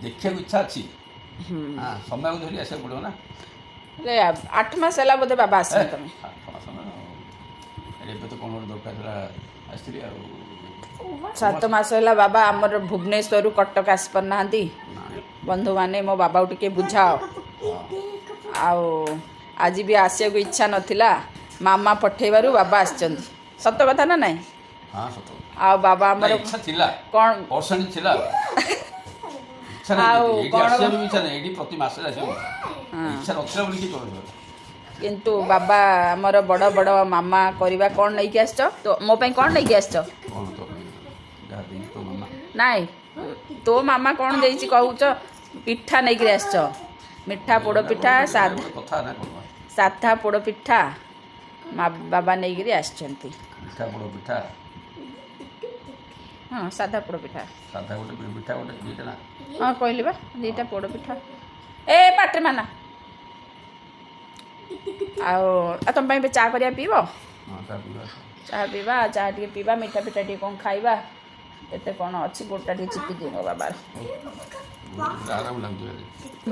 ଦେଖିବାକୁ ଇଚ୍ଛା ଅଛି। ହଁ, ସମୟକୁ ଧରି ଆସିବାକୁ ପଡ଼ିବ ନା। ହେଲେ 8 ମାସ ହେଲା ବୋଧେ ବାବା ଆସିନି ତମେ। 8 ମାସ ନା, ଏବେ ତ କ'ଣ ଗୋଟେ ଦରକାର ଥିଲା, ଆସିଥିଲି ଆଉ। 7 ମାସ ହେଲା ବାବା ଆମର ଭୁବନେଶ୍ୱରରୁ କଟକ ଆସିପାରୁନାହାନ୍ତି। ନାଇଁ। ବନ୍ଧୁମାନେ, ମୋ ବାବାକୁ ଟିକେ ବୁଝାଅ। ଆଉ ଆଜି ବି ଆସିବାକୁ ଇଚ୍ଛା ନଥିଲା, ମାମା ପଠେଇବାରୁ ବାବା ଆସିଛନ୍ତି। ସତ କଥା ନା ନାଇଁ? ହଁ, ସତ। ଆଉ ବାବା ଆମର ନାଇଁ, ଇଚ୍ଛା ଥିଲା। କ'ଣ? ପରସେଣ୍ଟ ଥିଲା, ଇଚ୍ଛା ନାହିଁ। ଆଉ ଏଇଠି ଆସିବାକୁ ବି ଇଚ୍ଛା ନାହିଁ। ଏଇଠି ପ୍ରତି ମାସରେ ଆସିବାକୁ ଇଚ୍ଛା ନଥିଲା ବୋଲି କିଏ କହିବ? କିନ୍ତୁ ବାବା ଆମର ବଡ଼ ବଡ଼ ମାମା କରିବା। କ'ଣ ନେଇକି ଆସିଛ ତ? ମୋ ପାଇଁ କ'ଣ ନେଇକି ଆସିଛ? କ'ଣ ତୋ ପାଇଁ ଯାହା ଦେଇଛି ତୋ ମାମା। ନାଇଁ, ତୋ ମାମା କ'ଣ ଦେଇଛି କହୁଛ? ପିଠା ନେଇକିରି ଆସିଛ, ମିଠା ପୋଡ଼ ପିଠା, ସାଧା। ଗୋଟେ କଥା ନା କ'ଣ? ସାଧା ପୋଡ଼ ପିଠା ମା ବାବା ନେଇକିରି ଆସିଛନ୍ତି। ମିଠା ପୋଡ଼ ପିଠା। ହଁ, ସାଧା ପୋଡ଼ ପିଠା। ସାଧା ଗୋଟେ, ମିଠା ଗୋଟେ, ଦୁଇଟା ନା? ହଁ, କହିଲି ବା, ଦୁଇଟା ପୋଡ଼ ପିଠା। ଏ ପାଟିରେ ମାନା। ଆଉ ଆଉ ତମ ପାଇଁ ଏବେ ଚା କରିବା, ପିଇବ? ହଁ, ଚା ପିଇବା। ଚା ପିଇବା, ଚା ଟିକେ ପିଇବା, ମିଠା ପିଠା ଟିକେ କ'ଣ ଖାଇବା। କେତେ କ'ଣ ଅଛି। ଗୋଡ଼ଟା ଟିକେ ଚିପି ଦିଏ ମୋ ବାବାର। ଆରାମ ଲାଗୁଛି।